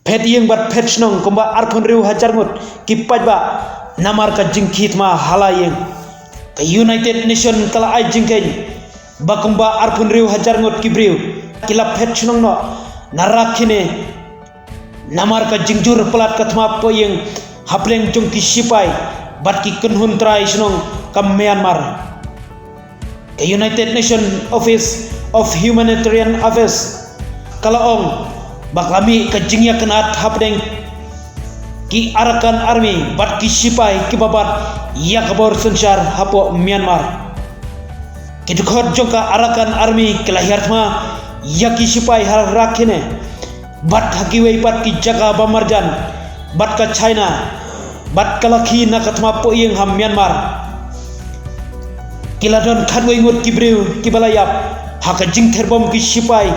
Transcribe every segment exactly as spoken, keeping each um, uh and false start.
Phet ïing bad phet shnong kumba arphew hynriew hajar ngut ki paidbah namar ka jingkhih thma ha la ïing. Ka United Nation ka la ai jingkheiñ ba kumba arphew hynriew hajar ngut ki briew ki la phet shnong noh na Rakhine namar ka jingjur palat ka thma poh ïing hapdeng jong ki sipai bad ki kynhun trai shnong ka Myanmar. Ka United Nations Office of Humanitarian Affairs ka la ong ba ka la mih ka jingïakynad hapdeng ki Arakan Army bad ki sipai kiba bat ïa ka bor synshar hapoh Myanmar. Ki dkhot jong ka Arakan Army ki la hiar thma ïa ki sipai ha Rakhine bad ha kiwei pat ki jaka ba marjan bad ka China bad ka la khih na ka thma poh ïing ha Myanmar. Ki la don khatwei ngut ki briew kiba la ïap ha ka jingther bom ki sipai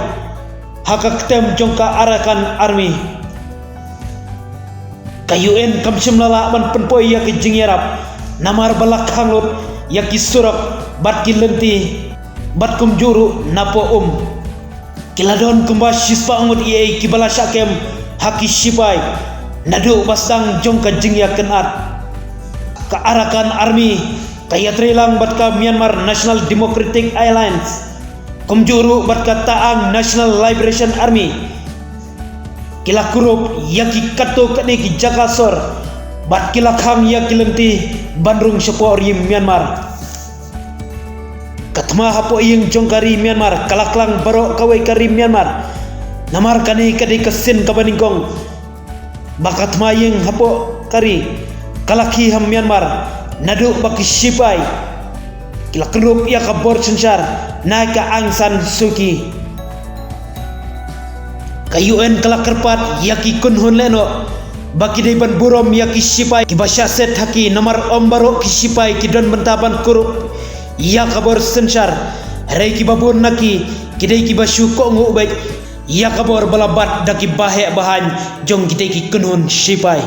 ha ka ktem jong ka Arakan Army. Ka U N kam shym la lah ban pynpoi ïa ka jingïarap namar ba la khang lut ïa ki surok bad ki lynti bad kumjuh ruh na poh um. Ki la don kumba shispah ngut ïa kiba la shah kem ha ki sipai naduh ba sdang jong ka jingïakynad. Ka Arakan Army ka ïatrei lang bad ka Myanmar National Democratic Alliance kumjuh ruh bad ka Ta'ang National Liberation Army. Ki la kurup ïa ki katto katne ki jaka sor bad ki la khang ïa ki lynti ban rung shapoh ri Myanmar. Ka thma hapoh ïing jong ka ri Myanmar ka la klang baroh kawei ka ri Myanmar. Namar kane ka dei ka sien kaba nyngkong ba ka thma ïing hapoh ka ri ka la khih ha Myanmar naduh ba ki sipai ki la kynrup ïa ka bor synshar na ka Aung San Suu Kyi. Ka U N ka la kyrpad ïa ki kynhun lehnoh ba ki dei ban burom ïa ki sipai kiba shah set ha ki namar ym baroh ki sipai ki don bynta ban kurup ïa ka bor synshar. Hynrei kiba bun na ki ki dei kiba shu kohnguh beit ïa ka bor ba la bat da ki baheh bahaiñ jong kitei ki kynhun sipai.